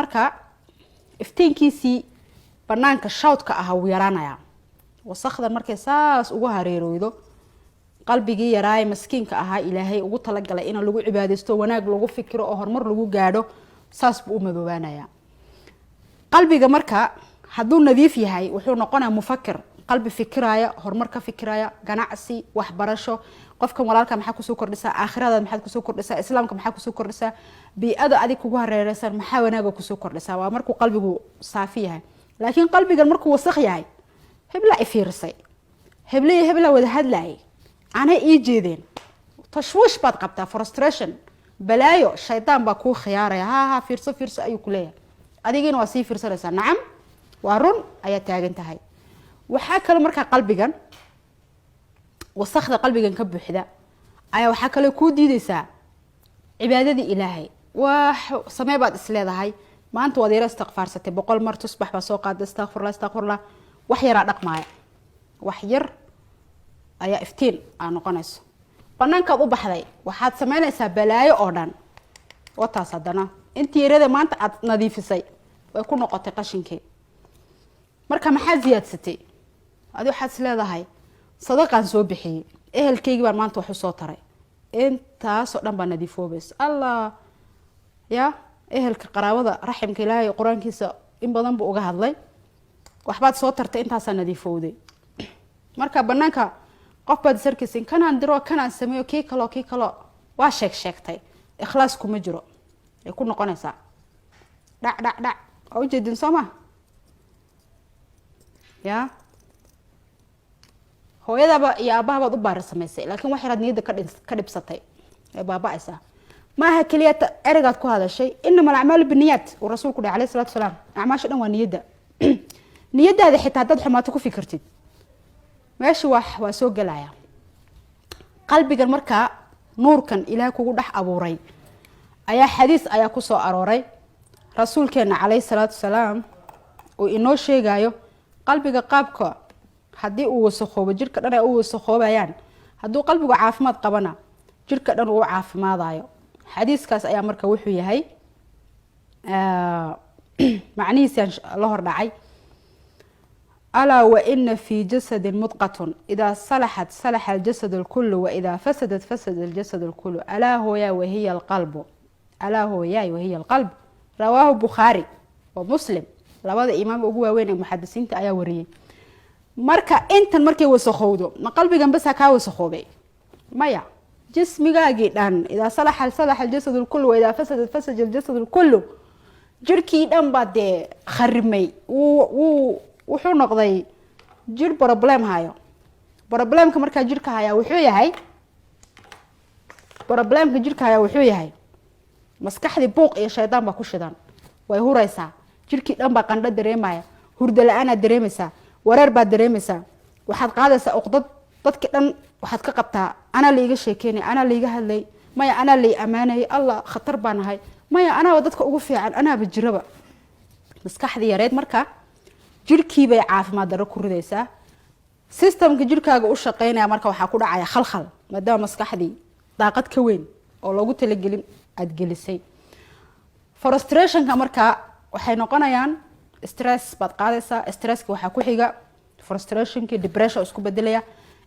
Marka iftiinkiisii banaanka shawdka ahaa wuu yaraanayaa. Wasakdan markay saas ugu hareerooydo qalbigii yaraaye maskiinka ahaa, Ilaahay ugu talagalay in lagu cibaadaysto, wanaag lagu fikiro oo horumar lagu gaadho, saas buu u madoobaanayaa qalbiga. Marka hadduu nadiif yahay, wuxuu noqonayaa mufakir, qalbi fikiraya, horumar ka fikiraya, ganacsi, waxbarasho, qofkan walaalka maxaa kusoo kordhisaa, aakhiradaad maxaad kusoo kordhisaa, Islaamka maxaa kusoo kordhisaa, bii-ada adig kugu hareereysan maxaa wanaaga kusoo kordhisaa. Waa markuu qalbigu saafi yahay. Laakiin qalbigan markuu wasakh yahay, hebla i fiirisay, hebliyo hebla wada hadlaayay, anay ii jeedeen, tashwiish baad qabtaa, frustration, balaayo, shaydaan baa kuu khiyaaraya. Ha ha, fiirso, fiirso ayuu kuleeyahay, adigiina waa sii fiirsanaysaa. Nacam, waa run ayaa taagan tahay. Waxaa kaloo markaa qalbigan, wasakda qalbigan ka buuxda ayaa waxaa kaloo kuu diideysaa cibaadadii Ilaahay. Wax samee baad isleedahay, maanta waad yaro istikfaarsatay, 100 mar tusbax baa soo qaada, astaqfirullah, astaqfirullah, wax yaraa dhaqmaaya, wax yar ayaa iftiin aa noqonayso. Banaankaad u baxday, waxaad sameynaysaa balaayo oo dhan wataas. Haddana intii yarada maanta aad nadiifisay way ku noqotay qashinkii. Marka maxaa ziyaadsatay? Adi waxaad is leedahay, sadaqaan soo bixiyey, ehelkaygii baan maanta wax usoo taray, intaasoo dhan baa nadiifoobaysa. Allah ya ehelka, qaraabada, raximka, Ilaahay Qur-aankiisa in badan buu uga hadlay. Waxbaad soo tartay, intaasaa nadiifowday. Marka banaanka qof baad isarkaysin, kanaan diro, kanaan sameeyo, kii kaloo kii kaloo waa sheeg sheegtay, ikhlaas kuma jiro, ay ku noqonaysaa dhac dhac dhac. Waa ujeedin, soo ma? Ya hooyadaba iyo aabbahabaad u baari samaysay, laakiin wax yaraad niyadda ka dhibsatay ay baaba-aysaa. Maaha keliya ereygaad ku hadashay. إنما الأعمال بالنيات uu Rasuulku dhahay عليه الصلاة والسلام. Acmaasha dhan waa niyadda. Niyadaada xitaa haddaad xumaato ku fikirtid, meesha waa soo gelaya. Qalbigan markaa nuurkan Ilaah kugu dhex abuuray ayaa xadiis ayaa kusoo arooray Rasuulkeena عليه الصلاة والسلام uu inoo sheegayo qalbiga qaabka haddii uu wasakoobo jirka dhan ay u wasakoobayaan, hadduu qalbigu caafimaad qabana jirka dhan uu caafimaadayo. Xadiiskaas ayaa marka wuxuu yahay macnihiisaan la hor dhacay: ألا وإن في الجسد مضغة إذا صلحت صلح الجسد كله وإذا فسدت فسد الجسد كله، ألا هويا وهي القلب، ألا هوياي وهي القلب. رواه البخاري ومسلم. Labada imaam ugu waaweyn ee muxadisiinta ayaa wariyey. Marka intan markay wasakowdo, ma qalbigan basa kaa wasakhoobay? Maya, jismigaagii dhan. إذا صلح صلح الجسد كله وإذا فسدت فسد الجسد كله. Jirkii dhan baa dee kharimay, wuu wuxuu noqday jir problem hayo. Problemka markaa jirka hayaa wuxuu yahay, problemka jirka hayaa wuxuu yahay maskaxdii buuq iyo shaydaan baa ku shidan, way huraysaa. Jirkii dhan baa qandho dareemaya, hurdo la-aanaad dareemaysaa, wareer baad dareemaysaa, waxaad qaadaysaa uqdad dadki dhan waxaad ka qabtaa. Anaa laiga sheekeynay, anaa laiga hadlay, maya, anaa lai ammaanayay, Allah, khatar baan ahay, maya, anaaba dadka ugu fiican, anaaba jiraba. Maskaxdii yareed marka jirkiibay caafimaad darro ku ridaysaa. Systemka jirkaaga u shaqeynaya marka waxaa ku dhacaya khalkhal, maadaama maskaxdii daaqad ka weyn oo loogu talagelin aada gelisay. Frustrationka marka waxay noqonayaan stress baad qaadaysaa. Stresska waxaa ku xiga frustrationkii, depression isku bedelaya,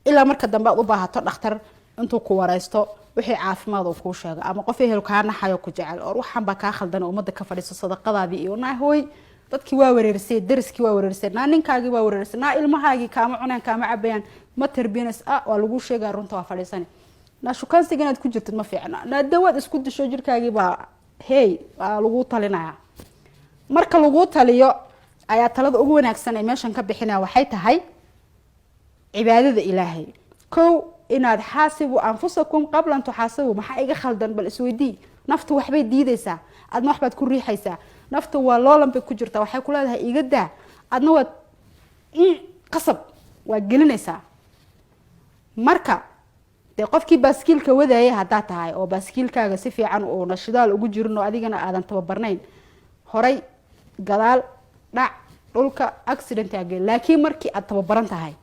ilaa marka dambe aad u baahato dhakhtar intuu ku wareysto, wixii caafimaad uu kuu sheego, ama qof ehel kaa naxayo, ku jecel, oo waxaan baa kaa khaldan, ummadda ka fadhiiso, sadaqadaadii iyo naa hooy, dadkii waa wareerisay, dariskii waa wareerisay, naa ninkaagii waa wareerisay, naa ilmahaagii kaama cunaan, kaama cabayaan, ma tarbiyanays ah. Waa lagu sheegaya runta, waa fadhiisani. Naa shukaansiga inaad ku jirtid ma fiicna, naa dawaad isku disho, jirkaagii baa hey, waa laguu talinaya. Marka laguu taliyo ayaa talada ugu wanaagsan ay meeshan ka bixinaya waxay tahay cibaadada Ilaahay. Kow, inaad حاسبوا أنفسكم قبل أن تحاسبوا. Maxaa iga khaldan? Bal isweydii. Naftu waxbay diideysaa, adna waxbaad ku riixaysaa. Naftu waa loolan bay ku jirtaa, waxay ku leedahay iga daa, adna waad qasab waa gelinaysaa. Marka dee qofkii baaskiilka wadayay haddaa tahay oo baaskiilkaaga si fiican uuna shidaal ugu jirin oo adigana aadan tababarnayn, horay gadaal dhac dhulka accident agel. Laakiin markii aad tababaran tahay,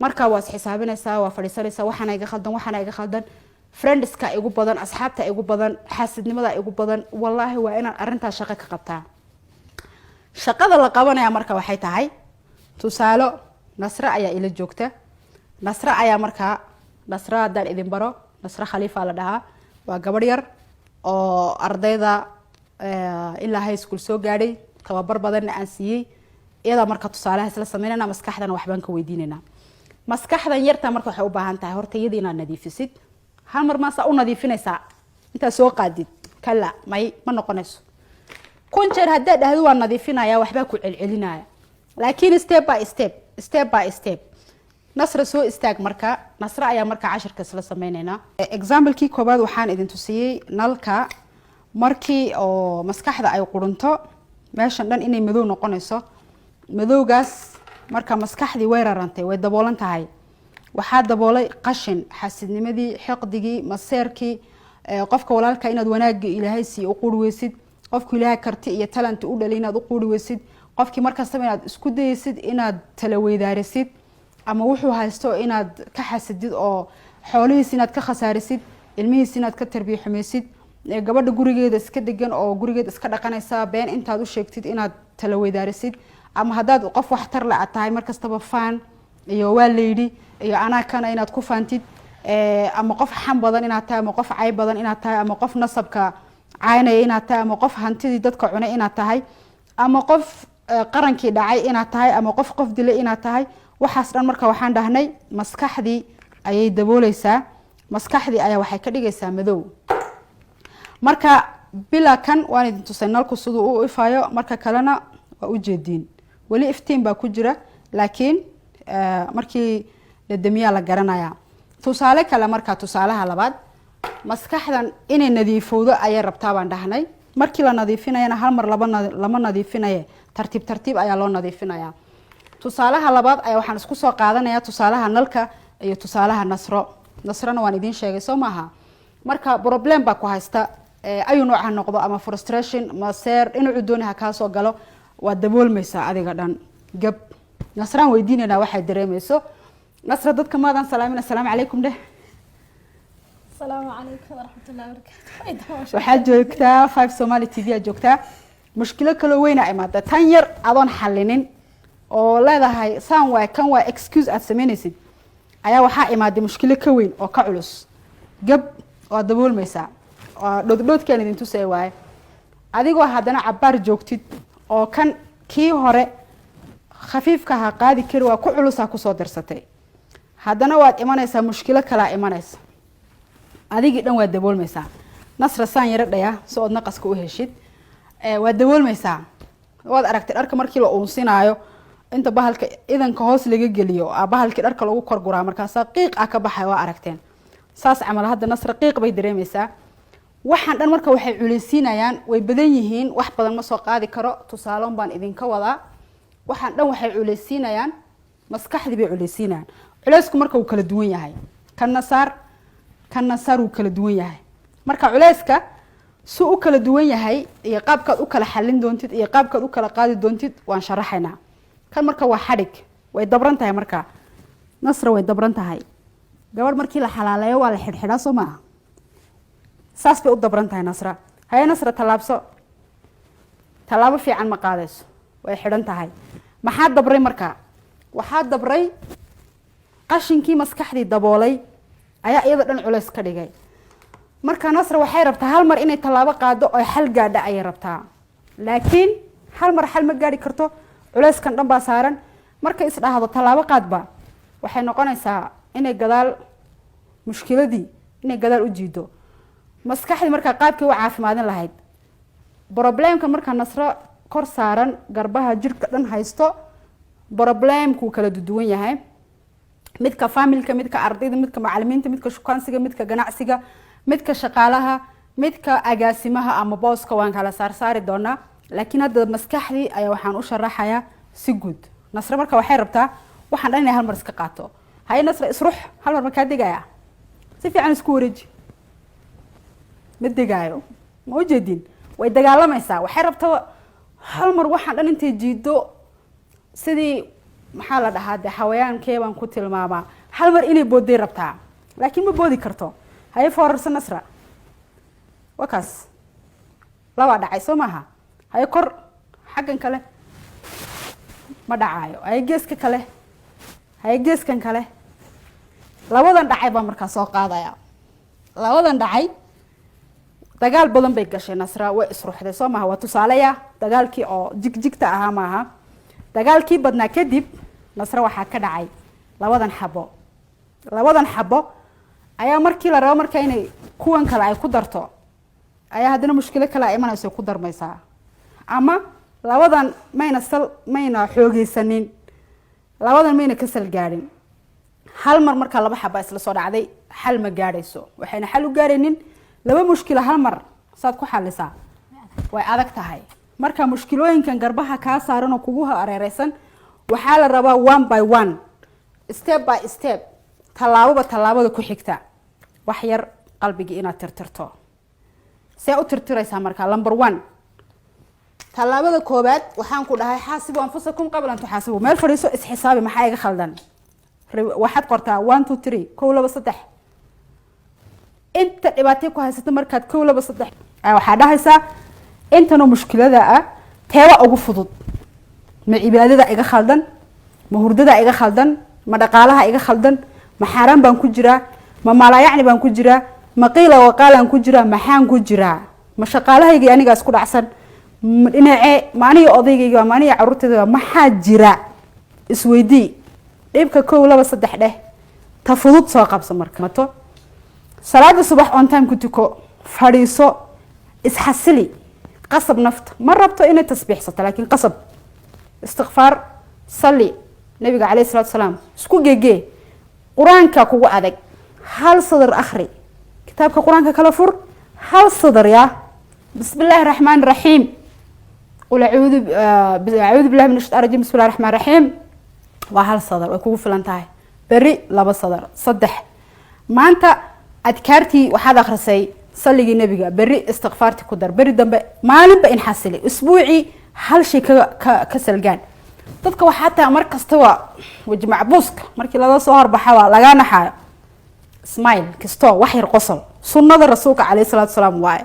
markaa waa isxisaabinaysaa, waa fadhiisanaysaa: waxaana iga khaldan, waxaana iga khaldan, friendska igu badan, asxaabta igu badan, xaasidnimada igu badan, wallaahi waa inaan arrintaas shaqo ka qabtaa. Shaqada la qabanaya marka waxay tahay, tusaalo, Nasre ayaa ila joogta. Nasre ayaa markaa, Nasre haddaan idin baro, Nasre Khaliifa la dhahaa, waa gabadh yar oo ardayda ilaa high school soo gaadhay, tababar badanna aan siiyey. Iyadaa marka tusaalaha isla sameynayna, maskaxdana waxbaan ka weydiinaynaa. Maskaxdan yarta marka waxay u baahan tahay horta iyada inaad nadiifisid. Hal mar maasaa u nadiifinaysaa intaad soo qaadid kala may ma noqonayso. 1000 jeer haddaad dhahdo waa nadiifinaya, waxbaa ku celcelinaya, laakiin step by step, step by step. Nasra, soo istaag. Marka Nasra ayaa marka cashirka isla sameyneynaa. Examplekii koobaad waxaan idin tusiyey nalka markii oo maskaxda ay qurunto, meeshan dhan inay madow noqonayso. Madowgaas marka maskaxdii way rarantay, way daboolan tahay. Waxaa daboolay qashin, xasidnimadii, xiqdigii, maseerkii, qofka walaalka inaad wanaagga Ilaahay siiye u quuri weysid, qofku Ilaahay karti iyo talent u dhalay inaad u quuri weysid, qofkii markastaba inaad isku dayeysid inaad tala weydaarisid, ama wuxuu haysto inaad ka xasidid, oo xoolihiis inaad ka khasaarisid, ilmihiis inaad ka tarbiya xumeysid, gabadha gurigeeda iska degan oo gurigeeda iska dhaqanaysa been intaad u sheegtid inaad tala weydaarisid, ama haddaad qof waxtar le aad tahay markastaba faan iyo waa layidhi iyo anaa kana inaad ku faantid, ama qof xam badan inaad tahay, ama qof cay badan inaad tahay, ama qof nasabka caynaya inaad tahay, ama qof hantidii dadka cunay inaad tahay, ama qof qarankii dhacay inaad tahay, ama qof qof dilay inaad tahay. Waxaas dhan marka waxaan dhahnay maskaxdii ayay dabooleysaa, maskaxdii ayaa waxay ka dhigaysaa madow. Marka bila kan waan idin tusay nalku siduu u ifayo. Marka kalena waa ujeediin, weli iftiin baa ku jira, laakiin markii la damiyaa la garanayaa. Tusaale kale marka, tusaalaha labaad, maskaxdan inay nadiifowdo ayay rabtaa baan dhahnay. Markii la nadiifinayana hal mar laba lama nadiifinaye, tartiib tartiib ayaa loo nadiifinayaa. Tusaalaha labaad ayaa waxaan isku soo qaadanayaa tusaalaha nalka iyo tusaalaha Nasro. Nasrona waan idiin sheegay, soo maaha? Marka problem baa ku haysta, ayu nooc ha noqdo, ama frustration, maseer, dhinacuu dooni ha kaa soo galo, waad daboolmaysaa adiga dhan gab. Nasraan weydiinaynaa waxay dareemayso. Nasra, dadka maadan salaamin. Assalaamu calaykum dheh. Asalaamu calaykum waraxmatullahi wabarakaatu. Waxaad joogtaa Five Somali TV aad joogtaa. Mushkilo kaloo weynaa imaada, tan yar adoon xalinin oo leedahay saan waay, kan waa excuse aad sameynaysid, ayaa waxaa imaaday mushkilo ka weyn oo ka culus. Gab, waad daboolmaysaa, waa dhoodhoodkaan idin tusaya waaye. Adigoo haddana cabbaar joogtid oo kan kii hore khafiifka ha qaadi kari, waa ku culusaa kusoo darsatay, haddana waad imanaysaa, mushkilo kalaa imanaysa, adigii dhan waad daboolmaysaa. Nasra, saan yaro dhaya si ood naqaska u heshid. Waad daboolmaysaa. Waad aragtay dharka markii la uunsinaayo, inta bahalka idanka hoos laga geliyo aa bahalkii dharka lagu korguraa, markaasaa qiiq ah ka baxay, waa aragteen. Saas camal hadda Nasra qiiq bay dareemaysaa. Waxaan dhan marka waxay culeysiinayaan, way badan yihiin, wax badan ma soo qaadi karo, tusaaloon baan idinka wadaa. Waxaan dhan waxay culeysiinayaan maskaxdii bay culeysiinayaan. Culeysku marka wuu kala duwan yahay, kanna saar, kanna saar, wuu kala duwan yahay. Marka culeyska su u kala duwan yahay iyo qaabkaad u kala xalin doontid iyo qaabkaad u kala qaadi doontid waan sharaxaynaa. Kan marka waa xadhig, way dabran tahay. Marka Nasra way dabran tahay. Gabadh markii la xalaaleeyo waa la xidhxidhaa, soo maaha? Saas bay u dabran tahay Nasra. Haye Nasra, tallaabso. Tallaabo fiican ma qaadayso, way xidhan tahay. Maxaa dabray marka? Waxaa dabray qashinkii maskaxdii daboolay ayaa iyada dhan culays ka dhigay. Marka Nasra waxay rabtaa hal mar inay tallaabo qaado oo xal gaadha ayay rabtaa, laakiin hal mar xal ma gaadhi karto, culayskan dhan baa saaran. Markay isdhahdo tallaabo qaadba, waxay noqonaysaa inay gadaal mushkiladii inay gadaal u jiido maskaxdii. Markaa qaabkii u caafimaadin lahayd problemka markaa Nasro kor saaran, garbaha jirka dhan haysto, problemkuu kala duwan yahay: midka familka, midka ardayda, midka macalimiinta, midka shukaansiga, midka ganacsiga, midka shaqaalaha, midka agaasimaha ama booska, waan kala saarsaari doonaa. Laakiin hadda maskaxdii ayaa waxaan u sharaxayaa si guud. Nasre marka waxay rabtaa waxaan dhan inay hal mar iska qaato. Haye Nasre, isrux. Hal mar ma kaa degaya? Si fiican isku wareeji. Ma degaayo, ma ujeedin? Way dagaalamaysaa. Waxay rabtaa hal mar waxaan dhan intay jiido, sidii maxaa la dhahaa dee, xawayaankee baan ku tilmaamaa, hal mar inay boodday rabtaa, laakiin ma boodi karto. Haye, foorarsa Nasra. Waa kaas, labaa dhacay, soo maaha? Haye, kor xaggan kale. Ma dhacaayo. Haye, geeska kale. Haye, geeskan kale. Labadan dhacay baa markaa soo qaadaya. Labadan dhacay dagaal badan bay gashay Nasra, way isruxday, soo maha? Waa tusaaleya, dagaalkii oo jigjigta ahaa maaha. Dagaalkii badnaa kadib Nasra waxaa ka dhacay labadan xabo. Labadan xabo ayaa markii la rabo marka inay kuwan kale ay ku darto, ayaa haddana mushkilo kale ay imanayso, ku darmaysaa. Ama labadan mayna sal, mayna xoogeysanin, labadan mayna ka sal gaadhin. Hal mar markaa laba xaba isla soo dhacday, xal ma gaadhayso. Waxayna xal u gaadhaynin, laba mushkilo hal mar saad ku xalisaa way adag tahay. Marka mushkilooyinkan garbaha kaa saaran oo kugu hareereysan, waxaa la rabaa one by one, step by step, tallaababa tallaabada ku xigta, wax yar qalbigii inaad tirtirto. See u tirtiraysaa markaa? Number one, tallaabada koobaad, waxaan ku dhahay حاسبوا أنفسكم قبل أن تحاسبوا. Meel fadhiiso, isxisaabi: maxaa iga khaldan? Waxaad qortaa one, two, three, kow, laba, saddex, inta dhibaatay ku haysata. Markaad kow, laba, saddex, waxaa dhahaysaa: intanoo mushkilada ah teeba ugu fudud? Ma cibaadada iga khaldan? Ma hurdada iga khaldan? Ma dhaqaalaha iga khaldan? Ma xaaraan baan ku jiraa? Ma maalaayacni baan ku jiraa? Ma qiila waqaalaan ku jiraa? Maxaan ku jiraa? Ma shaqaalahaygii anigaas ku dhacsan? Ma dhinacee? Ma aniga odaygayga? Ma aniga carruurtayda? Maxaa jira? Isweydii dhibka. Kow, laba, saddex dheh, ta fudud soo qabso. Marka mato salaada subax on time ku tuko, fadhiiso, isxasili, qasab nafta. Ma rabto inay tasbiixsato, laakiin qasab, istikfaar, salli nabiga caleyhi salaatu salaam, isku gegee. Qur-aanka kugu adag, hal sadar akhri. Kitaabka qur-aanka kala fur, hal sadar yaa: بسم الله الرحمن الرحيم، قل أعوذ بالله من الشيطان الرجيم، بسم الله الرحمن الرحيم. Waa hal sadar, way kugu filan tahay. Beri laba sadar, saddex. Maanta adkaartii waxaad akhrisay, salligii nebiga, beri istikfaartii ku dar, beri dambe, maalinba inxasili. Isbuucii hal shay ka salgaan. Dadka waxaa tahay mar kastaba weji macbuuska, markii lala soo horbaxa waa lagaa naxaayo. Smile kastoo wax yar qosol, sunnada rasuulka caleyhi salaatu salaam waaye.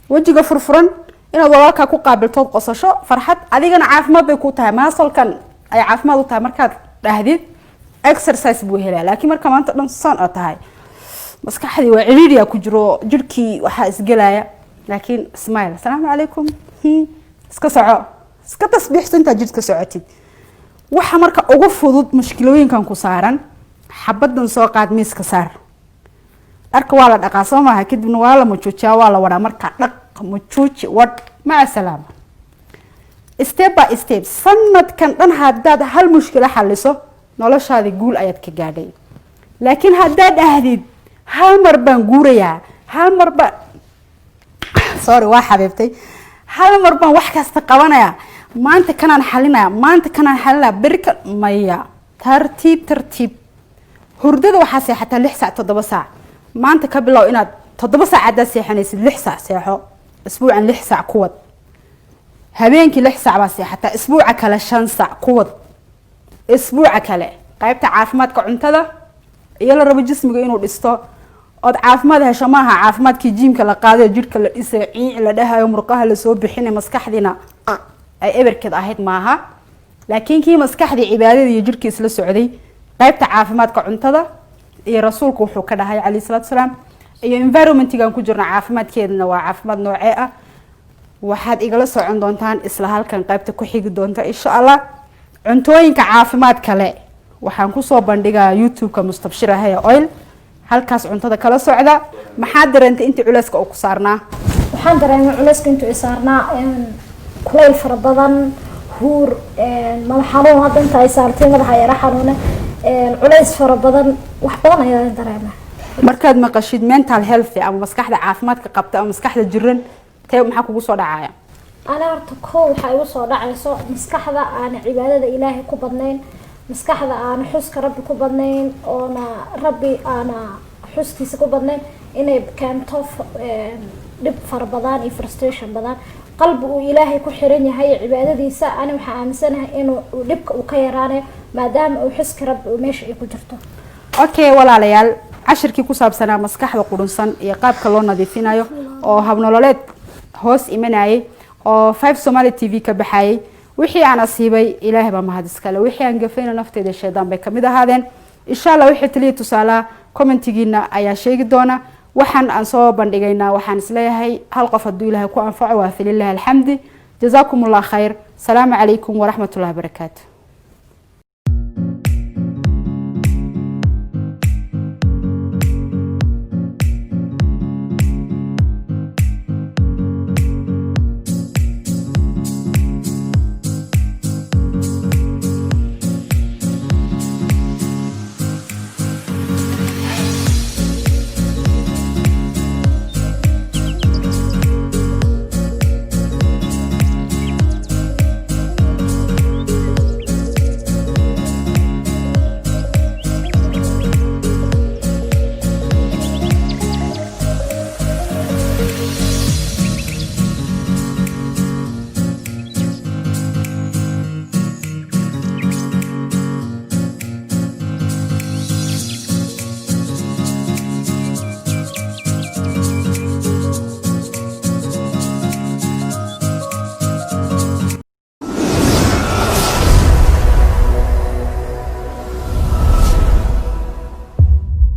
Wejiga furfuran inaad walaalkaa ku qaabiltood qosasho, farxad, adigana caafimaad bay ku tahay. Maasolkan ay caafimaad u tahay. Markaad dhahdid exercise buu helaa. Laakiin marka maanta dhan son oo tahay, maskaxdii waa ciriiriya ku jiro, jirhkii waxaa isgelaya. Laakiin smile, asalaamu calaykum, iska soco, iska tasbiixso intaad jidhka socotid. Waxa marka ugu fudud mushkilooyinkan ku saaran, xabadan soo qaad, miiska saar. Dharka waa la dhaqaa, soo maaha? Kadibna waa la majuujiyaa, waa la wadhaa. Marka dhaq, majuuji, wadh, maca salaama. Step by step, sanadkan dhan haddaad hal mushkilo xaliso, noloshaadi guul ayaad ka gaadhay. Laakiin haddaad dhahdid hal mar baan guurayaa, hal mar baan, sorry, waa xabiibtay, hal mar baan wax kasta qabanayaa, maanta kanaan xalinaya, maanta kanaan xalinaya, beri ka, maya. Tartiib tartiib. Hurdada waxaa seexataa 6 saac, 7 saac. Maanta ka bilow inaad 7 saac haddaad seexanaysid, 6 saac seexo. Isbuucan 6 saac ku wad. Habeenkii 6 saac baa seexataa, isbuuca kale 5 saac ku wad, isbuuca kale. Qaybta caafimaadka cuntada iyo la rabo jismiga inuu dhisto ood caafimaad hesho, maaha caafimaadkii gym-ka la qaadayo, jidhka la dhisayo, ciic la dhahayo, murqaha lasoo bixinay, maskaxdiina ay eberkeed ahayd, maaha. Laakiin kii maskaxdii, cibaadada iyo jidhkii isla socday. Qaybta caafimaadka cuntada iyo rasuulku wuxuu ka dhahay calayhi salaatu salaam iyo environment-igan ku jirna caafimaadkeedana waa caafimaad noocee ah, waxaad igala socon doontaan isla halkan qaybta ku xigi doonta, insha Allah. Cuntooyinka caafimaad kale waxaan kusoo bandhigaa YouTube-ka Mustabshira Hair Oil, halkaas cuntada kala socda. Maxaad dareentay intii culeyska uu ku saarnaa? Waxaan dareemay culeyska intuu i saarnaa kulayl fara badan, huur, madax xanuun. Hadda inta ay saartay madaxa yara xanuune, culays fara badan, wax badan ayaan dareemay. Markaad maqashid mental health ama maskaxda caafimaadka qabta ama maskaxda jiran, tee maxaa kugu soo dhacaya? Ana horta koo waxaa igu soo dhacayso maskaxda aan cibaadada Ilaahay ku badnayn, maskaxda aan xuska Rabbi ku badnayn, oona Rabbi aana xuskiisa ku badnayn, inay keento dhib fara badan iyo frustration badan. Qalbi uu Ilaahay ku xiran yahay cibaadadiisa, ani waxaa aaminsanahay inuu dhibka uu ka yaraanayo, maadaama uu xuski Rabbi uu meesha ay ku jirto. Okay walaalayaal, cashirkii ku saabsanaa maskaxda qurunsan iyo qaabka loo nadiifinayo oo habnololeed hoos imanayay oo 5 Somali TV ka baxayay. Wixii aan asiibay, Ilaahay baa mahad iskale. Wixii aan gafayna, nafteyda, shaydaan bay kamid ahaadeen. Insha Allah, wixii taliya tusaalaha commentigiina ayaa sheegi doona. Waxaan aan soo bandhigaynaa, waxaan isleeyahay hal qof hadduu Ilaahay ku anfaco, waa falilahi alxamdi. Jazaakum Allah khayr. Asalaamu calaykum waraxmat ullahi barakaatu.